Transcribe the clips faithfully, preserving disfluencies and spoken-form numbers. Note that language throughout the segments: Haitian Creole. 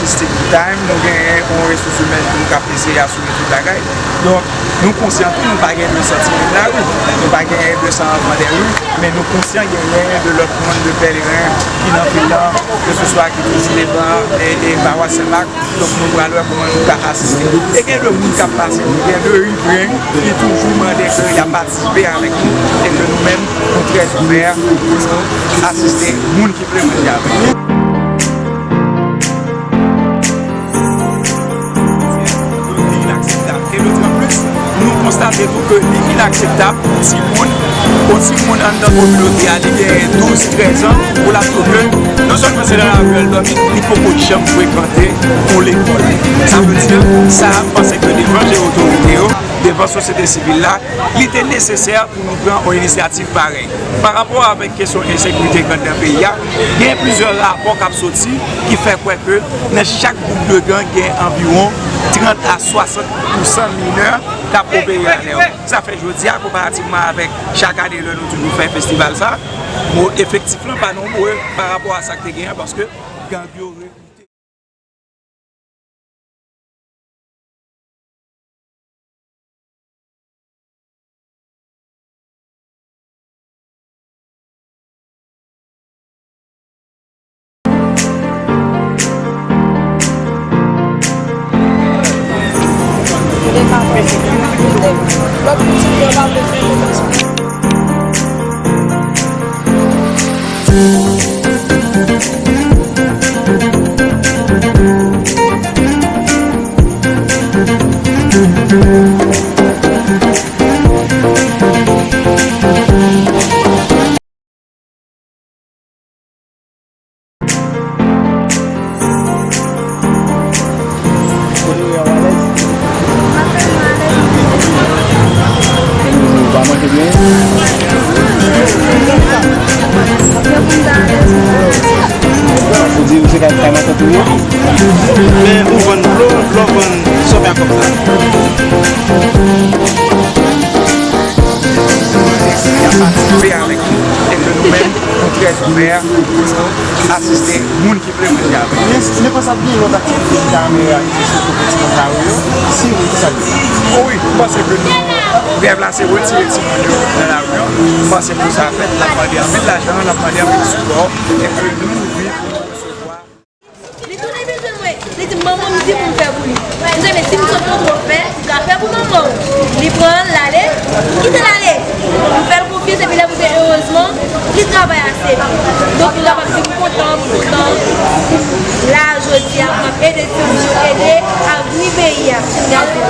Stick to time, nou genyen yon resous imèn tou k ap eseye asire tout bagay. Donk, nou konsyan tou, nou pa gen dwe santi moun lari, nou pa gen dwe santi anfan dè ri, men nou konsyan genyen de lòt moun, de pèleren ki nan vil lan, ke se swa ki Ti Leban e, e Mawa Senmak. Donk, nou pral wè kòman nou ka asiste. E gen de moun k ap pase, gen de rivren ki toujou mande ke y ap patisipe avèk nou, e ke nou menm, nou trè ouvè pou nou asiste moun ki vle manje avèk nou. Li inakseptab. E de plis, nou konstate tou ke li inakseptab pou timoun, yon timoun anndan kominote a, li gen douz, trèz an, pou l ap di ke non sèlman se nan lari a l dòmi, li poko janm frekante yon lekòl. Sa vle di, sa, m panse ke devan je otorite yo, devan sosyete sivil la, li te nesesè pou nou pran yon inisyativ parèy. Pa rapò avèk kesyon ensekirite k anndan peyi a, gen plizyè rapò k ap soti ki fè kwè ke nan chak gwoup de gang, gen anviwon trant a swasant pousan minè k ap opere alè yo. Sa fè jodi a, konparativman avèk chak ane lè nou toujou fè festival sa, mo efektif lan pa nonbre pa rapò a sa k te genyen, paske gang yo rekrite. Kote w ye a, w alèz? Ou pa manje byen? Ou di ou se ka, ka matant ou ye? Men ou vann dlo, lè w vann, sa w fè ak kòb sa? Fè avèk nou. E ke nou menm, nou trè ouvè pou nou asiste moun ki vle manje avèk nou. Men, men konsa gen lòt aktivite ki ka amenn reyalize sou pou timoun lari yo? Si wi, kisa l ye? O wi, m panse ke nou, rèv la se retire timoun yo nan lari yo. M panse pou sa fèt, l ap mande anpil lajan, l ap mande anpil sipò, e ke nou, wi, pou nou resevwa. Li tounen vin jwenn mwen. Li di m, "Manman m di pou m fè pou li." M di, "Men si m sot nan twò fè, ou ka fè pou manman w." Li pran l, l ale, m kite l ale. M fè l konfyans, epi lè pou se erezman, li travay ase. Donk, m kapab di m kontan, m kontan. La, jodi a, m ap ede timoun yo, ede avni peyi a.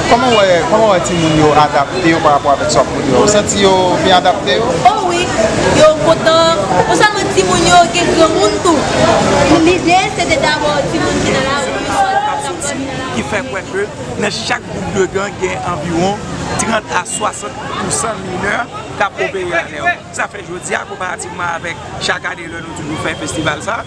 Kòman w wè, kòman w wè timoun yo adapte yo pa rapò avèk sa w ap montre yo? Ou santi yo byen adapte yo? O wi, yo kontan. Non sèlman timoun yo, gen granmoun tou. Lide, se te dabò timoun ki nan lari yo, sòti nan lari yo. Ki fè kwè ke nan chak gwoup de gang, gen anviwon trant a swasant pousan minè k ap opere alè yo. Sa fè jodi a, konparativman avèk chak ane lè nou toujou fè festival sa,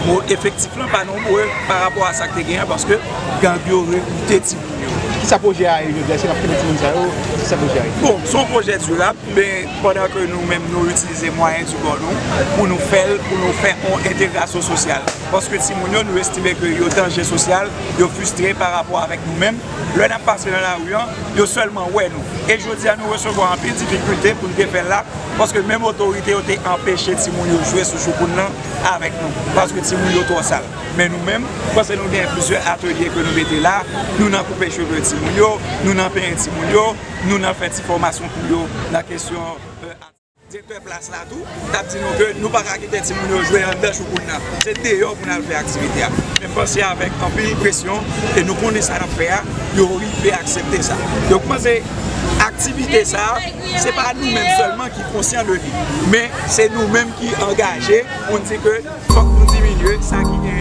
mo efektif lan pa nonbre pa rapò a sa k te genyen, paske gang yo rekrite timoun yo. Kisa pwojè a ye jodi a? Èske n ap kenbe timoun sa yo? Kisa pwojè a ye? Bon, se yon pwojè dirab, men pandan ke nou menm nou itilize mwayen di bò nou pou nou fè l, pou nou fè yon entegrasyon sosyal. Paske timoun yo, nou estime ke yo danje sosyal, yo fristre pa rapò avèk nou menm. Lè n ap pase nan lari an, yo sèlman wè nou. E jodi a, nou resevwa anpil difikilte pou n te fè l la, paske menm otorite yo te anpeche timoun yo jwe sou choukoun nan avèk nou, paske timoun yo twò sal. Men nou menm, m panse nou gen plizyè atelye ke nou mete la, nou nan koupe cheve timoun yo, nou nan penyen timoun yo, nou nan fè ti fòmasyon pou yo nan kesyon, e, Direktè plas la tou t ap di nou ke nou pa ka kite timoun yo jwe anndan choukoun nan. Se deyò pou n al fè aktivite a. Men m panse avèk anpil presyon, e nou konnen sa n ap fè a, yo rive aksepte sa. Donk, m panse aktivite sa a, se pa nou menm sèlman ki konsyan de li, men se nou menm ki angaje pou n di ke fòk nou diminye sa ki gen